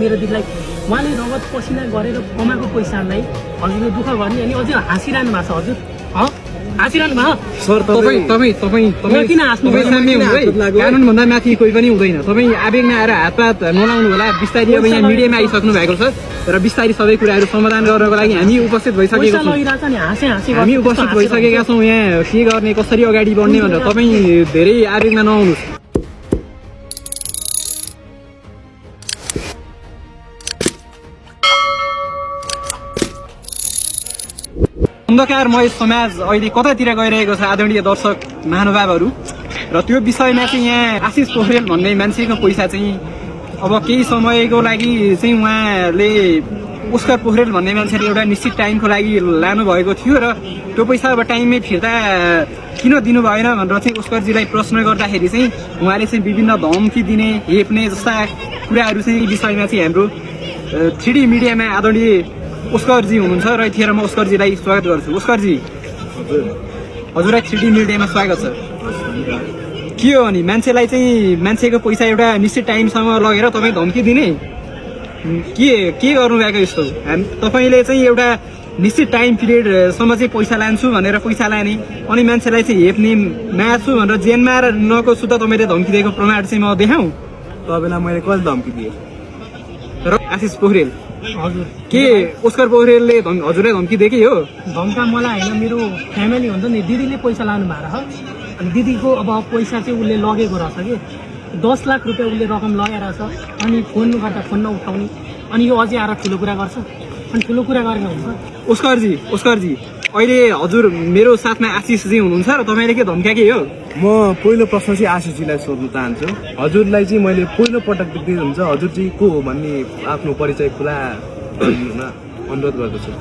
मेरो दिदीलाई उहाँले रगत पसिना गरेर कमाएको पैसालाई हजुरले दुःख गर्ने अनि अझै हाँसिरहनु भएको छ हजुर हाँसिरहनु भयो सर तपाईँ किन हाँस्नु कानुन भन्दा माथि कोही पनि हुँदैन। तपाईँ आवेगमा आएर हातपात नलाउनु होला। बिस्तारी अब यहाँ मिडियामा आइसक्नु भएको छ र बिस्तारी सबै कुराहरू समाधान गर्नको लागि हामी उपस्थित भइसकेका छौँ। हामी उपस्थित भइसकेका छौँ यहाँ के गर्ने कसरी अगाडि बढ्ने भनेर। तपाईँ धेरै आवेगमा नआउनुहोस्। अन्धकारमय समाज अहिले कतातिर गइरहेको छ आदरणीय दर्शक महानुभावहरू। र त्यो विषयमा चाहिँ यहाँ आशिष पोखरेल भन्ने मान्छेको पैसा चाहिँ अब केही समयको लागि चाहिँ उहाँले ओस्कर पोखरेल भन्ने मान्छेले एउटा निश्चित टाइमको लागि लानुभएको थियो र त्यो पैसा अब टाइममै फिर्ता किन दिनु भएन भनेर चाहिँ ओस्करजीलाई प्रश्न गर्दाखेरि चाहिँ उहाँले चाहिँ विभिन्न धम्की दिने हेप्ने जस्ता कुराहरू चाहिँ विषयमा चाहिँ हाम्रो 3D मिडियामा आदरणीय ओस्करजी हुनुहुन्छ र यतिखेर म ओस्करजीलाई स्वागत गर्छु। ओस्करजी हजुरलाई 3D मिडियामा स्वागत छ। के हो अनि मान्छेलाई चाहिँ मान्छेको पैसा एउटा निश्चित टाइमसम्म लगेर तपाईँ धम्की दिने के गर्नुभएको यस्तो? तपाईँले चाहिँ एउटा निश्चित टाइम पिरियडसम्म चाहिँ पैसा लान्छु भनेर पैसा लाने अनि मान्छेलाई चाहिँ हेप्ने मार्छु भनेर जेलमा नको सुत्दा तपाईँले धम्की दिएको प्रमाण चाहिँ म देखाउँ? तपाईँलाई मैले कहिले धम्की दिएँ? र आशिष पोखरेल हजुर के ओस्कर पोखरेलले हजुरलाई धम्की दिएकै हो? धम्का मलाई होइन, मेरो फ्यामिली हुन्छ नि, दिदीले पैसा लानु भएको रहेछ अनि दिदीको अब पैसा चाहिँ उसले लगेको रहेछ कि 10 लाख रुपियाँ उसले रकम लगाएर छ अनि फोन गर्दा फोन नउठाउने अनि यो अझै आएर ठुलो कुरा गर्छ अनि ठुलो कुरा गरेर हुन्छ। ओस्करजी अहिले हजुर मेरो साथमा आशिषजी हुनुहुन्छ र तपाईँले के धम्काएकै हो? म पहिलो प्रश्न चाहिँ आशिषजीलाई सोध्न चाहन्छु। हजुरलाई चाहिँ मैले पहिलो पटक देख्दै हुन्छ हजुर चाहिँ को हो भन्ने आफ्नो परिचय खुला गरिदिन अनुरोध गर्दछु।